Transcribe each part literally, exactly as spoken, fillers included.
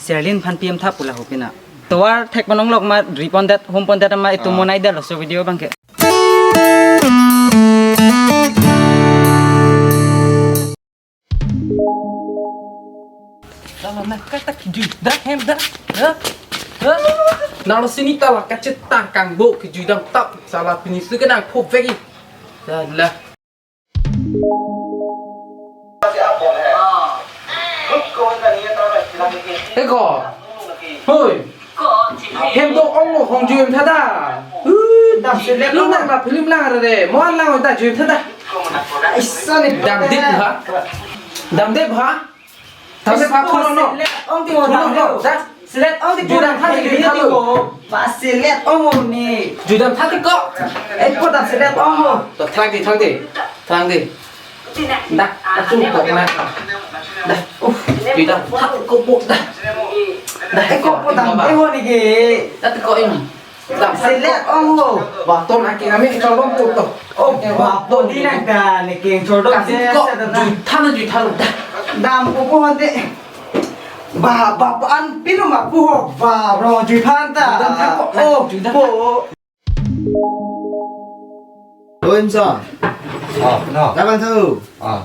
Serlin aphan P M tha pu la ho pina. Tovar thek panong lok ma, ri pondet, hum pondet ma, itum Ah. monai detlo laso video abang ke. Dam na kata kejui, dah hem dah. Dah. Dah. Nalo sini ta la kachetang kangbo kejui dam tap, sala pini su kenang pho vek i. Dah lah. Eko. Hoi. Hem do ong mo hong jui em tha da. Uh, dam se let lo na. Film lang re re. Mo an lang ta jui em tha da. Aisa ni dam dip ha. Dam dip ha. Dam dip ha, thulo no. Let ong ti ho. Thulo dam no. Lo. Da. Selet ong ti jui dam tha ti jui tha lo. Ba selet ong ho ni. Jui dam tha ti ko. Eh, ko dam selet ong ho. To thang ti, thang ti. Thang ti. Da, ta chung ko na. Da. Uh, jui dam tha ti ko bo da. Da, eh, ko ko dam te ho ni ke. Da ti ko in. Dam selet ong ho. Ba ton ake kami chol bom pu to. Oh, ba po di nang ta ni ke chol dong. Kasi se ko, se da na. Jui tha na, jui tha lo da. Dam ko ko hande. Ba, ba, ba, an pinu ma pu ho, ba, ro, jui phan ta. Jui dam tha ko, oh, jui dam po. Oi, Imson. Ah, no. Tabang tau. Ah.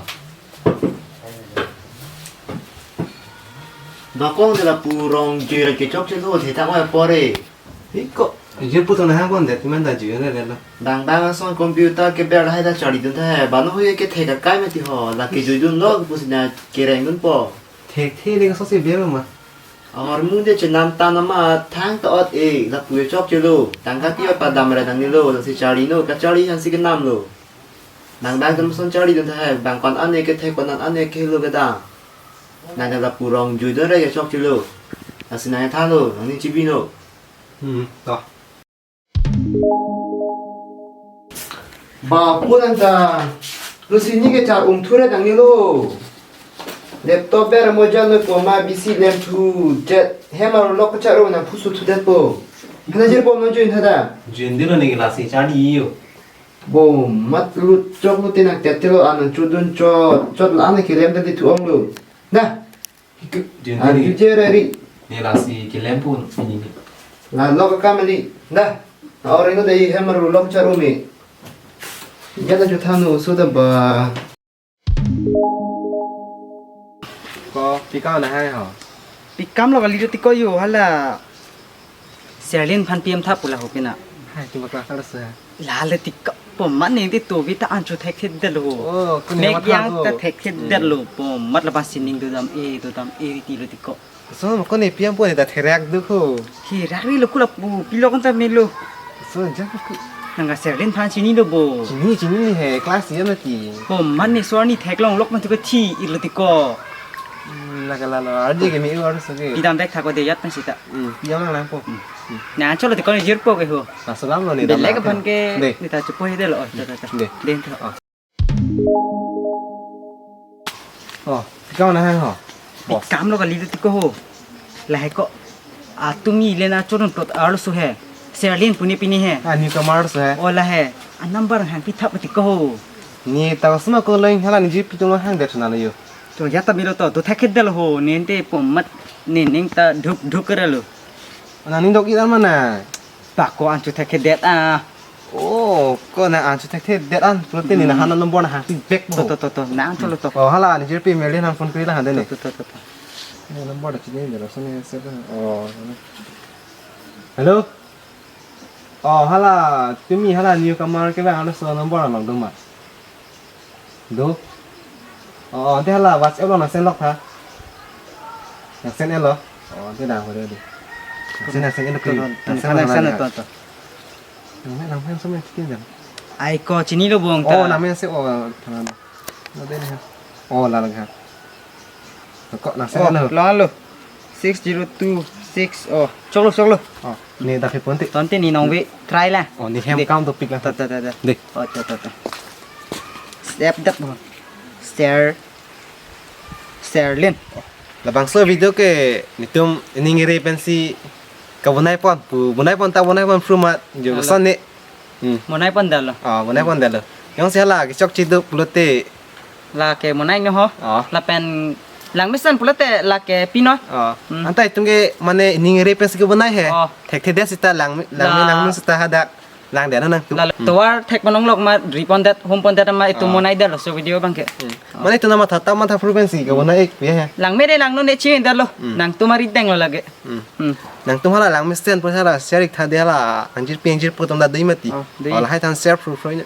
Bakong de lapu rong jui ra kechok chelo, the thang oi apor e. Iko. Jui pu to na hang kon det, iman ta jui na det lo. Dang dang ason computer ke ber hai ta charli dun tha, bano hoye ke thek akai mati ho, la kejui dun lo, pusi na kereng dunpo. Thekthe le kaso si ber ma. Ahormu de chenam tan ama thang ta ot e, lapu e chok chelo. Tangka ti ot padam ra dang nilo, lasi charli no, kacharli hansi kenam lo. Dang dang kan son charli dun tha, bang kon ane kethek kon an ane kehelo kedang. Nang ke lapu rong jui dun ra kechok chelo. Lasi nang tha lo, nangning chibi no. Hmm, to. Ba, pu nang ta. Lo si ni ke char um thu re dang nilo. Laptop ber mo jan no po ma bisi lem thu jet. Hem arlo ke char um nang phu su thu det po. Hana jir po no jui tha da. Jui dilo ni ke lasi charli yo. Bo mat lut chok lut ti nang tet telo an nang chudun chot. Chot la an ke lem ta di thu ong lo. Da. Jui Ah, dilo ni. Jui je ra ri. Ni lasi kelem pun ini ni. La lok ka mali. Dah. Orang itu dari hamar lok char um e. Jata jutha no so da ba. Ko pi kam na hai ho. Pi kam lo kali ti ko yo hala. Serlin aphan P M tha pu la ho pina. Hai ti ma class ala sa. La le ti ko po man ne ti to vi ta an chu thek thek det lo. Oh, ko ne Mek ma tha yang ko. Ta thek thek det lo. Hmm. Po mat la ba sining do dam e do dam e ti lo ti ko. So ma ko ne P M po ne ta therak do ko. Therak ri lo kula pu pi lo kon ta me lo. So ja ko. Nang ka Serlin aphan chini lo bo. Chini chini ni he class ya mati. Po man ne so ni thek long lok man ti ko thi i lo ti ko. Hmm, la ka la lo. Ardi ke mi war so ke. Pi dam bek tha ko de yat na sita. Hmm, yang lang lang po. Hmm. Hmm. Na cholo ti ko ne jir po ke ho. Na salam lo ni. Belek dam aphan ke. De. Ni ta chupo he de lo. Oh, ta ta ta. De. De ta. Oh. Oh, pi kam na hai ho. Pi Boss. Kam lo kali ti ko ho. La he ko. Atumi le na chorun plot arlo so he. Serlin pu ne pini he. Ah, newcomer so he. Oh la he. A number hang pi thap ti ko ho. Ni ta sma ko line hala ni ji pi tong hang det na lo yo. To ya ta bilo to, to thek det lo ho, nen te po mat, nen ning ta dhuk dhuk kere lo. Nangning dok i dan mana? Ba ko an chu thek det a. Oh, ko na an chu thek det an, prote ni na Hmm. hana number na hang pi bek To, bo. To, to, to, na an cholo to. Oh, hala ni jir pi meli hang phone kri la hande ne. To, to, to, to. Ni number da chini de lo sene se. Oh. Hello. Oh, hala, tumi hala newcomer ke bang alo so number along do ma. Do. Oh, oh, ante hala WhatsApp lo nang send lok tha. Nang send lo. Oh, ante dang hore do. Nang send, nang send lo. To, to, nang send nang lo send nang. To, to. Nang, nang send so me chicken jam. Ai ko chini lo bong ta. Oh, nang send, oh, thana. Lo de ni ha. Oh, la lagi ha. Ko nang send Oh, lo. Lo lo. Six zero two six. Oh, choklo, choklo. Oh, ni dak he ponti. Tonti ni nong ve try la. Oh, ni hem De. Kam to pick la. Ta, ta, ta, ta. De. Oh, ta, ta, ta. Step dak bo. Stair. Stair lin. Labangso video ke netum ning iri pensi kabonai pon, pu bonai pon ta bonai pon from at jo Hello. Son ni. Hmm. Monai pon dalo. Ah, monai pon dalo. Jongsi hala kechok chiduk pulote. La ke monai no ho. Ah. Lapen Langmesen pulote lake pinoi. Oh. Hmm. Anta itum ke mane ning re pensi kebonai he. Oh. Thekthedet seta lang langme La- langme seta hadak. Langdet nangtum. Lalu Hmm. Tovar thek panonglok ma ripondet, home pondet ma itum Oh. Monai detlo so video abangke. Hmm. Mane itum nama thata matha pru pensi kebonai ek ya he. Langme de langno ne chi detlo. Hmm. Nangtum arideng lo lake. Hmm. Hmm. Nangtum hala langmesen pu hala share ik tha de hala angjir pi angjir pu atum ta dui mati. Oh, dui. Hala hai than share pru pru ne.